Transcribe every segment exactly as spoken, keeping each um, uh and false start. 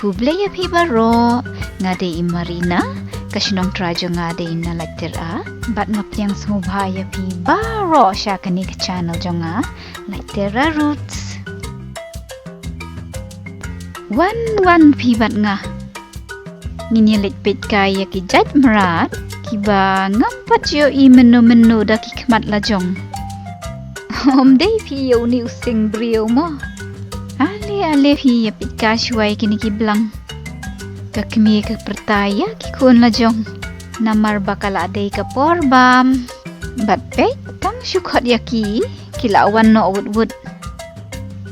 Khublei ïa phi baroh, nga dei i Marina, ka shnong trai jong nga dei na Laityra, bad nga pdiang sngewbha ïa phi baroh sha kane ka channel jong nga, Laityra Roots. Wan wan phi bad nga. Ngin ïa leit peit kai ïa ki jait mrad, kiba ngam pat ju ïohi mynno mynno da ki khmat la jong. Ym dei phi ïa une u sing briew mo. Ale ale phi ïa peit kai shuwa ïa kine ki blang. Ka kmie ka pyrta ïa ki khun la jong. Namar ba ka la dei ka por bam. Bad peit tang shu khot ïa ki, ki la wan noh wut wut.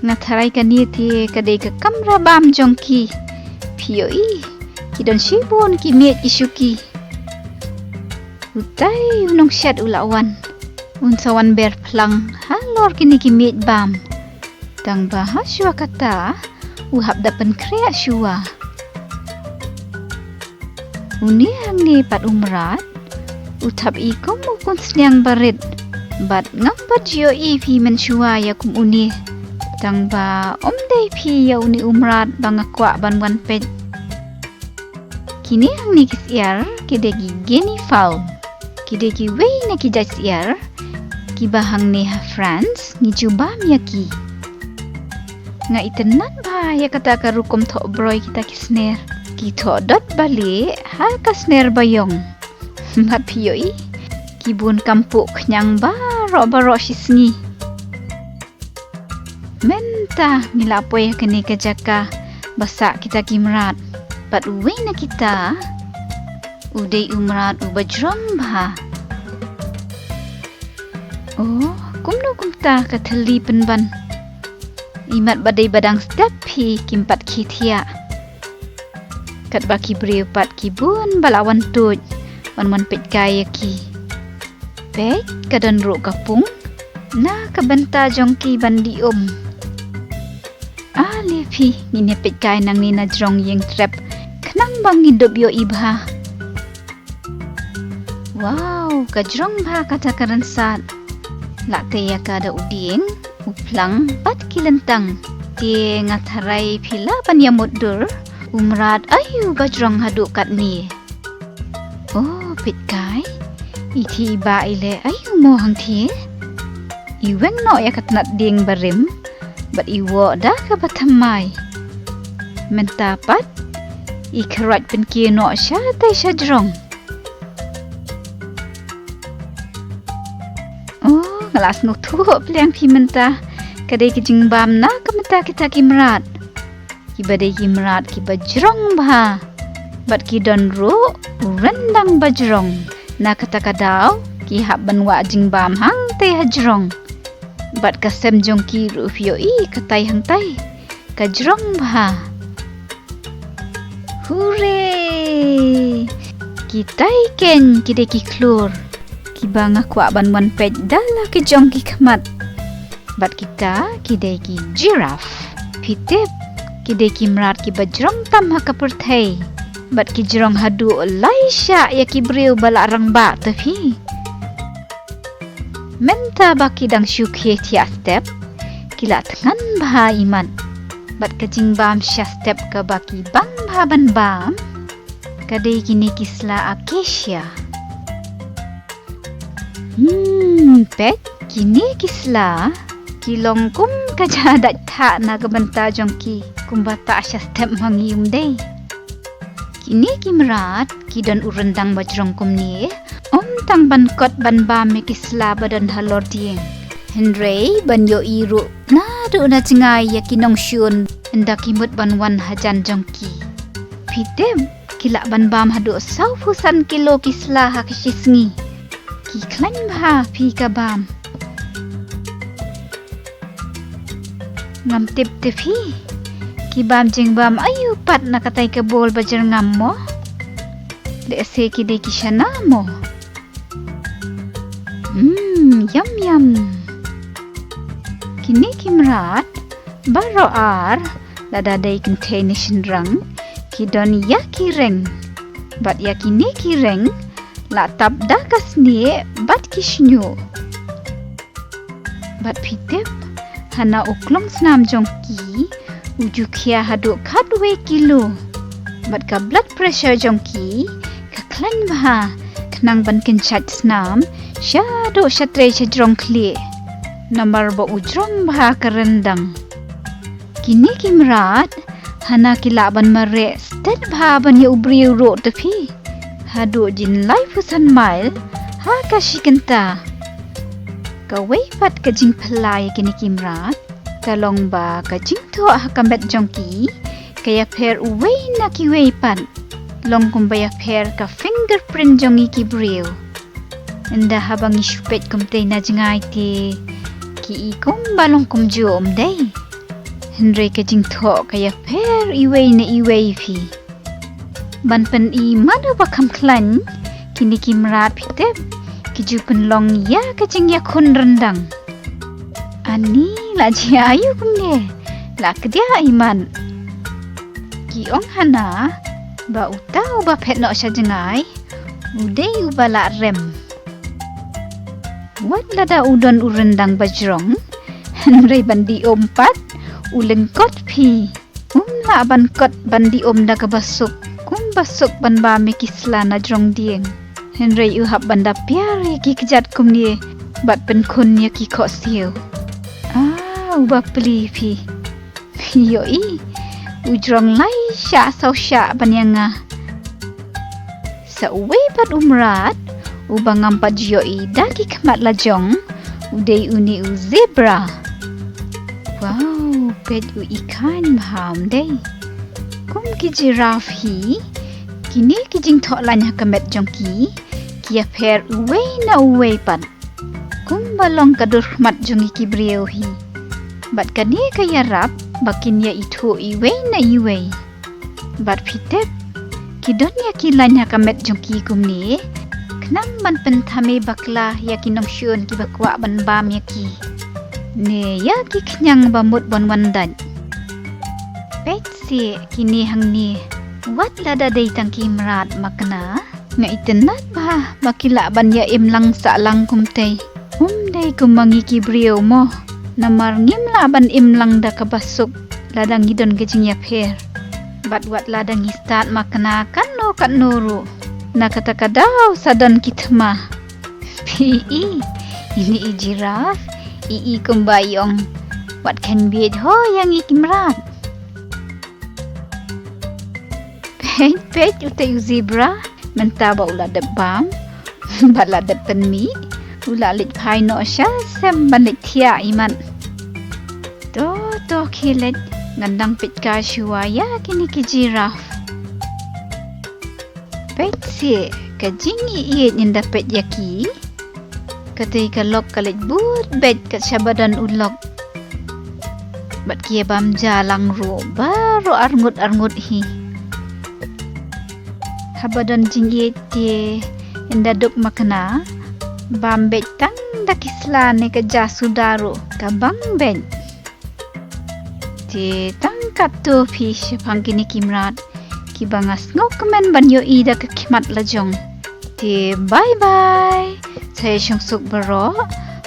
Nga tharai kane te ka dei ka kamra bam jong ki. Phi ïohi, ki don shibun ki miej ki shuki. Utai u nongshet u la wan. Un sa wan ber phlang halor kine ki miej bam. Tang ba ha shuwa kata u hap da pynkhreh shuwa. Une hangne pat u mrad, u thap i kum u khun sniang barit. Bad ngam pat ju ïohi phi mynshuwa ïa kum une. Tang ba ym dei phi ïa une u mrad ba nga kwah ban wan peit. Kine hangne ki syiar ki dei ki guinea fowl. Ki dei kiwei na ki jait syiar kiba hangne ha France ngi ju bam ïa ki. Nga itynnad bha ïa kata ka rukom thoh broi kita ki sner. Ki thoh dot ba lieh ha ka sner ba ïong. Bad phi ïohi, ki bun kam puh khñiang baroh baroh shi sngi. Mynta ngi la poi ha kane ka jaka ba sah kita ki mrad. Bad uwei na kita u dei u mrad uba jrong bha. Oh, kumno kumta ka thylli pynban. Imat ba dei ba dang step phi kim pat khie thiah. Katba ki briew pat ki bun ba la wan tuid ban wan peit kai ïa ki. Peit ka don ruh ka pung na ka bynta jong ki ban dih um. Ale phi ngin ïa peit kai nangne na jrong ïing trep khnang ba ngin dup ïohi bha. Wow, ka jrong bha kata ka rynsad. La tei ïa ka da u dieng, u phlang bad ki lyntang. Te nga tharai phi lah ban ïa mutdur u mrad aïu ba jrong haduh katne. Oh, peit kai. I thi i bah i leh aïu mo hangthie. I weng noh ïa ka tnat dieng barim bad i woh da kaba thymmai. Mynta pat i kyrwat pynkie noh shatei sha jrong. Oh, nga la sngewthuh pliang phi mynta. Ka dei ka jingbam na ka bynta kita ki mrad. Kiba dei ki mrad kiba jrong bha. Bad ki don ruh u ryndang ba jrong. Na kata ka daw ki hap ban wah jingbam hangtei ha jrong. Bad ka sem jong ki ruh phi ïohi katai hangtai. Ka jrong bha. Hooray! Kitai keiñ ki dei ki khlur kiba nga kwah ban wan peit da la ki jong ki khmat. Bad kita ki dei ki giraffe. Phi tip, ki dei ki mrad kiba jrong tam ha ka pyrthei. Bad ki jrong haduh lai shah ïa ki briew ba la rangbah te phi. Mynta ba ki dang shu khie thiah step, ki la thngan bha imat. Bad ka jingbam sha step kaba ki bang bha ban bam ka dei kine ki sla acacia. Hmm, peit kine ki sla ki long kum ka jaka dait thah na ka bynta jong ki, kumba tah sha step ma ngi um dei. Kine ki mrad ki don u ryndang ba jrong kumne, ym tang ban kot ban bam ïa ki sla ba don halor dieng. Hynrei ban ïohi ruh naduh na jngai ïa ki nongshun ynda ki mut ban wan hajan jong ki. Phi tip, ki lah ban bam haduh sawphew san kilo ki sla ha ka shi sngi. Ki khlaiñ bha phi ka bam. Ngam tip te phi, ki bam jingbam aïu pat na katai ka bol ba jyrngam mo? Lehse ki dei ki shana mo? Hmm, yum yum. Kine ki mrad baroh ar, lada dei kynthei ne shynrang, ki don ïa ki reng. Bad ïa kine ki reng la tap da ka snieh bad ki shñiuh. Bad phi tip, hana u klong snam jong ki U ju khia haduh khatwei kilo. Bad ka blood pressure jong ki ka khlaiñ bha, khnang ban kynshait snam shaduh shatrei sha jrong khlieh. Namar ba u jrong bha ka ryndang. Kine ki mrad hana ki lah ban mareh stet bha ban ïa u briew ruh te phi. Haduh jin laiphew san mile ha ka shi kynta. Kawei pat ka jingphylla ïa kine ki mrad ka long ba ka jingthoh ha ka met jong ki ka ïapher uwei na kiwei pat. Long kumba ïapher ka fingerprint jong ngi ki briew. Ynda haba ngi shu peit kumtei na jngai te ki i kumba long kumjuh, ym dei? Hynrei ka jingthoh ka ïapher iwei na iwei phi. Ban pyni mano ba kham khlaiñ, kine ki mrad phi tip ki ju pynlong ïa ka jingïakhun ryndang. Ani la jia aïu kumne, la kdiah imat. Ki ong hana ba uta uba phet noh sha jngai u dei uba lah rem. Wat lada u don u ryndang ba jrong, hynrei ban dih um pat u lyngkot phi. Um lah ban kot ban dih um da kaba suk, kumba suk ban bam ïa ki sla na jrong dieng. Hynrei u hap ban da piar ïa ki kjat kumne bad pynkhun ïa ki khohsiew. Ah, uba pli phi. Ïohi, u jrong lai shah saw shah ban ïa nga. Sa uwei pat u mrad uba ngam pat ju ïohi da ki khmat la jong u dei une u zebra. Wow, peit u i khaiñ bha, ym dei? Kum ki giraffe hi, kine ki jingthoh laiñ ha ka met jong ki ki ïapher uwei na uwei pat. Kumba long ka dur khmat jong ngi ki briew hi. Bad kane ka ïarap ba kin ïa ithuh iwei na iwei. Bad phi tip, ki don ïa ki laiñ ha ka met jong ki kumne khnang ban pynthame bakla ïa ki nongshun kiba kwah ban bam ïa ki ne ïa ki khñiang ba mut ban wan dait. Peit seh kine hangne, wat lada dei tang ki mrad makna. Nga itynnad bha ba ki lah ban ïa im lang sah lang kumtei. Um dei kum ma ngi ki briew mo. Namar ngim lah ban im lang da kaba suk lada ngi don ka jingïapher. Bad wat lada ngi stad makna katno katno ruh, na kata ka daw sa don ki thma. Phi i, ine i giraffe i i kumba i ong, wat kheiñ bieit ho ïa ngi ki mrad. Peit, peit, utei u zebra, mynta ba u la dep bam bad la dep pynmih, u la leit phai noh sha sem ban leit thiah imat. To, to khie leit, ngan dang peit kai shuwa ïa kine ki giraffe. Peit seh ka jingïeit ynda peit ïa ki. Katei ka lok ka leit bud beit kat shaba don u lok. Bad ki ïa bam ja lang ruh baroh arngut arngut hi. Haba don jingïeit te ynda duk makna, bam beit tang da ki sla ne ka ja suda ruh ka bang beit. Te tang katto phi shaphang kine ki mrad kiba nga sngewkmen ban ïohi da ka khmat la jong. Te bye bye. Sa ïa shong suk baroh.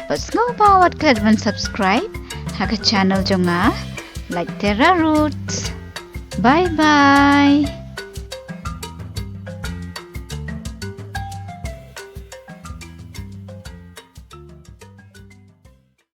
Bad sngewbha wat klet ban subscribe ha ka channel jong nga, Like Terra Roots. Bye bye.